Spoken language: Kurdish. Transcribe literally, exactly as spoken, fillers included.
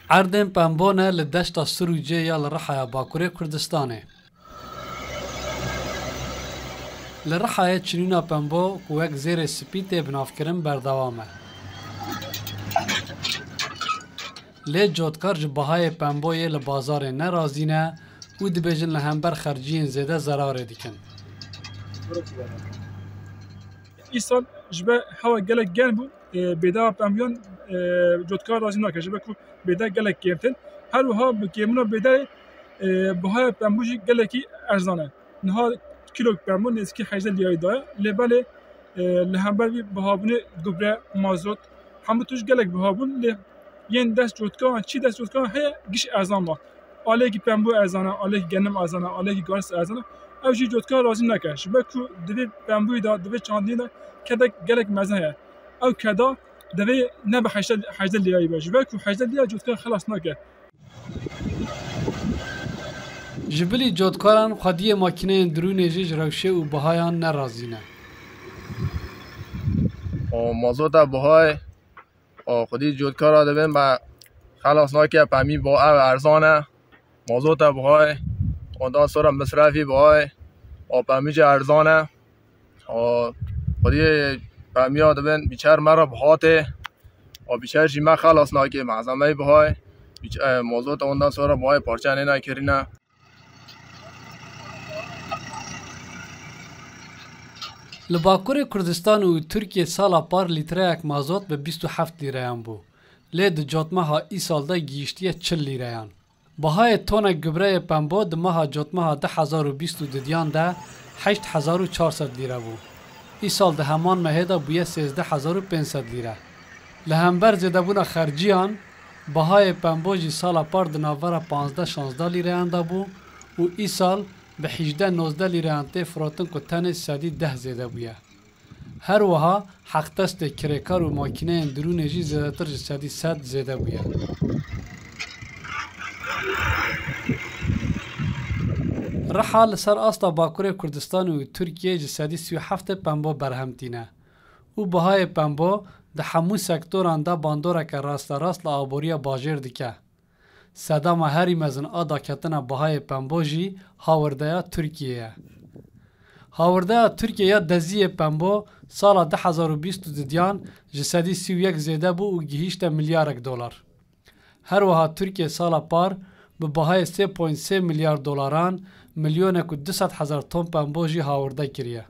Erdên pembo ne li deşta Sirûcê ya li Rihaya Bakurê Kurdistanê. Li Rihayê çinîna pembo ku wek zêrê spî tê binavkirin berdewam e. Lê cotkar ji bihayê pemboyê li bazarê nerazî ne û dibêjin li hember xerciyên zêde zerarê dikin. Îsal ji ber hewa gelek germ bû, e, bêdewa pembiyan, e, cotkar razî nake, ji ber ku bêde gelek kêmtin. Her wiha bi kêmina bêdeyê, e, bihaya pembû jî gelekî erzan e. Niha kîlok pembû nêzîkî hejdeh lîyayî daye. Lê belê, e, li hember vî bihabûnê gubre, mazot, hemû tişt gelek biha bûn. Lê yên dest cotka, çi dest cotka heye, giş erzan ma. Alêkî pembû erzan e, alêkî genim erzan e, alêkî garis erzan e. Ew jî cotka razî nake. Ji ber ku di vê pembûyê de, di vê çandinê de kedek gelek mezin heye. Ew keda divê nebe hejdeh, hejdeh lîyayî be. Ji ber ku hejdeh lîya cotka xelas nake. Ji bilî cotkaran xwediyê makîneyên dirûnê jî ji rewşê û bihayan nerazî ne. O mazota bihayê, o xwedî cotkara dibên me xelas nake, pemî bo ev erzan e. Mazota bihayê, ondan sonra misrefî bihayê, o pemî jî erzan e. O xwedî pemiya dibên biçer me re bihatê. O biçer jî me xelas nake, malzemeyê bihayê. Biç-, e, mazota ondan sonra bihayê parçe nêne kirîne. Li Bakurê Kurdistan û Tirkiyê sala par lîtreyek mazot bi bîst û heft lîreyan bû. Lê di cotmeha îsal de gihîştiye çil lîreyan. Bihayê tonek gubreyê pembo di meha cotmeha du hezar û bîst û didiyan de heşt hezar û çar sed lîre bû. Îsal di heman mehê de bûye sêzdeh hezar û pênc sed lîre. Li hember zêdebûna xerciyan, bihayê pembo jî sala par di navbera panzdeh şazdeh lîreyan de bû û îsal bi hîjdeh nozdeh lîreyan tê firotin ku tenê sedî deh zêde bûye. Her wiha heqdestê kirêkar û makîneyên dirûnê jî zêdetir ji sedî sed zêde bûye. Riha li ser asta Bakurê Kurdistanê û Tirkiyê ji sedî sî û heftê pembo berhem tîne û bihayê pembo di hemû sektoran de bandoreke rasterast li aboriya bajêr dike. Sedema herî mezin a daketina bihayê pembo jî hawirdeya Tirkiyê ye. Hawirdeya Tirkiyê ya deziyê pembo sala du hezar û bîst û didiyan ji sedî sî û yek zêde bû û gihîşte milyarek dolar. Her wiha Tirkiye sala par bi bihayê sê point sê milyar dolaran milyonek û du sed hezar ton pembo jî hawirde kiriye.